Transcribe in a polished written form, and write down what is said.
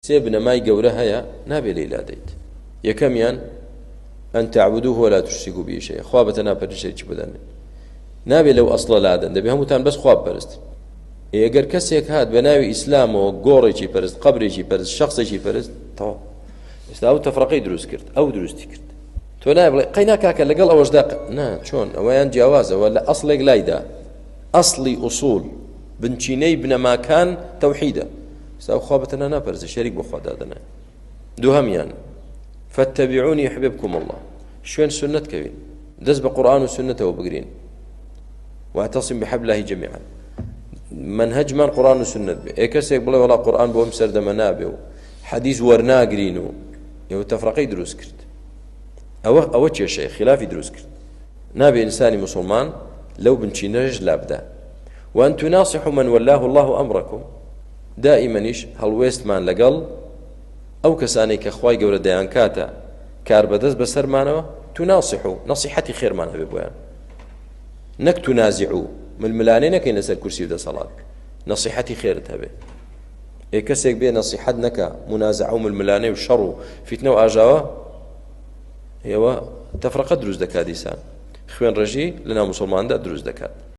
سێ بنەمای گەورە هەیە نابێ لێی لادەیت یەکەمیان أن تعبدوه ولا تشركوا به شيئا خوا بەتەنها پەرست شەریکی بۆ دانێن نابێ لەو ئەسڵە لادەن دەبێ هەمووتان بەس خوا بپەرست ئێگەر کەسێک هات بە ناوی ئیسلامەوە گۆڕێکی پەرست قەبرێکی پەرست شخصێکی پەرست تەواو ئێستا ئەو تەفرەقەی دروست کرد ئەو دروستی کرد تۆ نای بڵێ قەی ناکاکە لەگەڵ ئەوەشدا نا چۆن ئەوەیان جیاوازەوە لە ئەسڵێک لایدا ئەسڵی ئوسوڵ بنچینەی بنەماکان تەوحیدە ئێستا خوا بەتەنها ناپەرزێ شەریک بۆ خوا دادەنێ دووهەمیان فاتبعوني يحببكم الله شوێن سنت کەوین دەست بە قورآن و سنتەوە بگرین واعتصم بحبل الله جميعا منهجمان قورآن و سنت بێ ئێ کەسێک بڵێ وەڵا قورآن بۆم سەردەمە نابێ و حەدیث وەرناگرین و ئێوە تەفرەقەی دروست کرد ئەوە ئەوە کێشەیە خلافی دروست کرد نابێ ئینسانی موسڵمان لەو بنچینەش لابدا وأن تناصحوا من ولاه الله أمركم دائمەنیش هەڵوێستمان لەگەڵ ئەو کەسانەی کە خوای گەورە دەیانکاتە کاربەدەست بەسەرمانەوە تناصحوا نەسیحەتی خێرمان هەبێ بۆیان نەک تنازعوا ململانێ نەکەین لەسەر کورسی و دەسەڵات نەسیحەتی خێرت هەبێ ئێ کەسێک بێ نەسیحەت نەکا منازعە و ململانێ و شەڕ و فیتنە و ئاژاوە ئێوە تەفرەقە دروست دەکات دیسان خوێنڕێژی لەناو موسڵماندا دروست دەکات.